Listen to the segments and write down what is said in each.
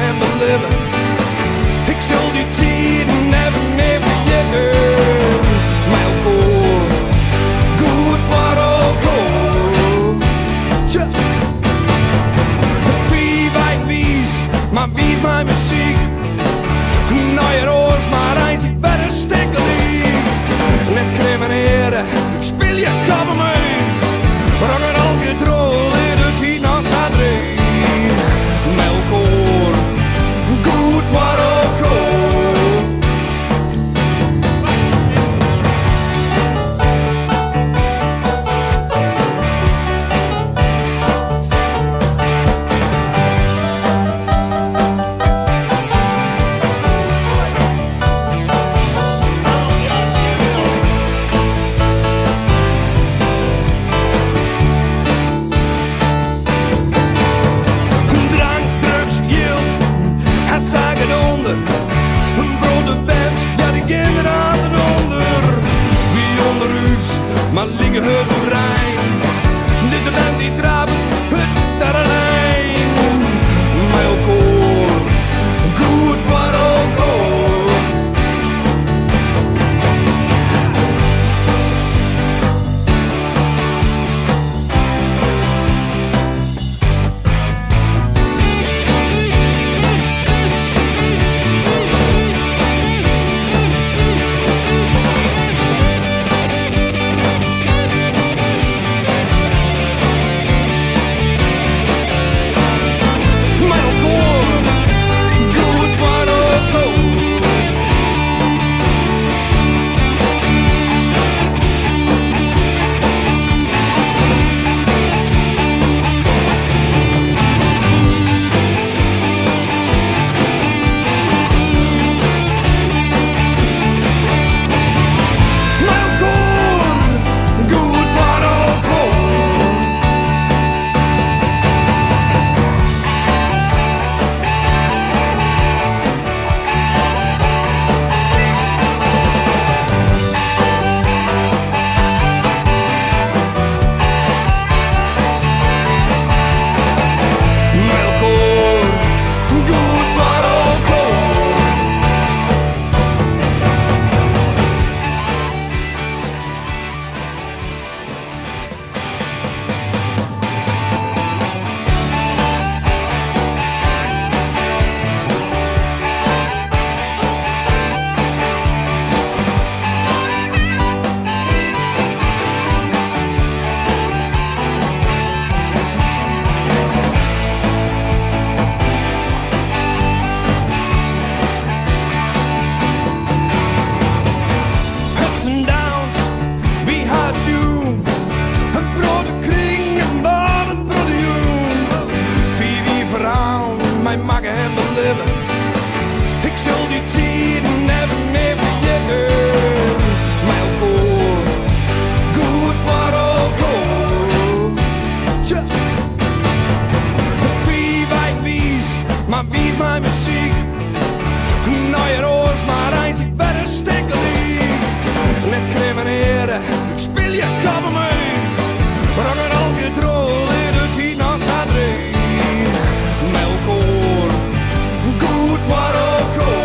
en belibbe. Ik sil dy tiden never nea ferjitte. Mei elkoar, goed foar elkoar. Tja. Wie wy wiis, mar wiis mei muzyk. Nei it oars mar eins ik wer in stik gelyk. Net krimineare, spylje koppe mee. Rock'n'roll giet troch, lear de tiid noch sa dreech. Mei elkoar, goed foar elkoar. Drank, drugs, jild, har saken ûnder. In protte bands, ja dy gean der altyd ûnder. Wie ûnderút, mar like hurd oerein. Dizze band dy trapet hurd ta de lijn. Mei elkoar, goed foar elkoar. Mei elkoar, goed foar elkoar. Mei elkoar, goed foar elkoar. Mei elkoar, goed foar elkoar. Ups en downs, wie hat sjoen? In protte kring, mar in protte jûn. Fiif jier ferhalen, mei makke en belibbe. Ik sil dy tiden never nea ferjitte. Mei elkoar, goed foar elkoar. Tja. Wie wy wiis, mar wiis mei muzyk. Nei it oars mar eins ik wer in stik gelyk. Net krimineare, spylje koppe mee. Rock'n'roll giet troch, lear de tiid noch sa dreech. Mei elkoar, goed foar elkoar.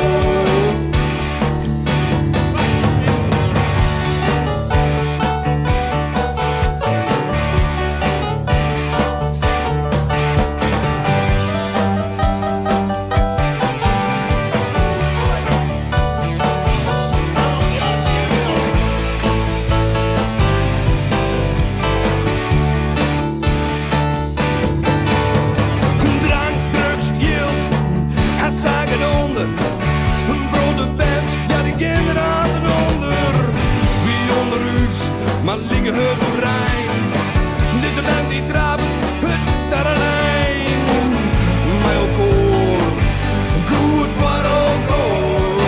Drank, drugs, jild, har saken ûnder. In protte bands, ja dy gean der altyd ûnder. Wie ûnderút, mar like hurd oerein. Dizze band dy trapet hurd ta de lijn. Mei elkoar, goed foar elkoar.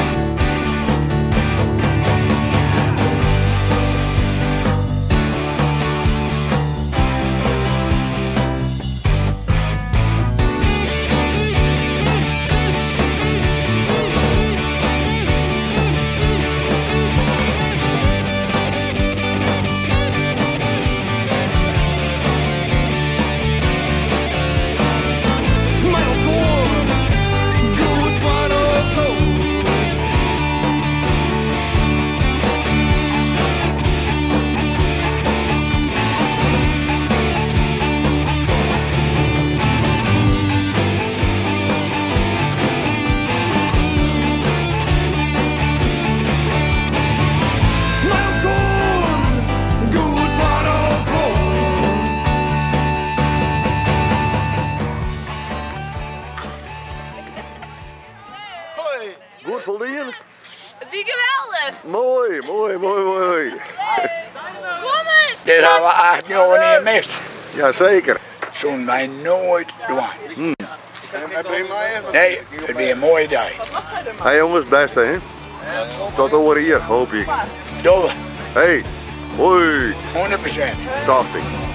Goed foldien? It wie geweldich! Moai, moai, moai, moai. Kom eens! Dit ha we 8, 9 jier mist. Jazeker. Soenen wy noait dwaan. Nee, it wie in moaie dei. Hey jonges, bêste hè. Tot oar jier, hoopje ik. Dogge we. Hey, hoi. 100%. Tocht ik.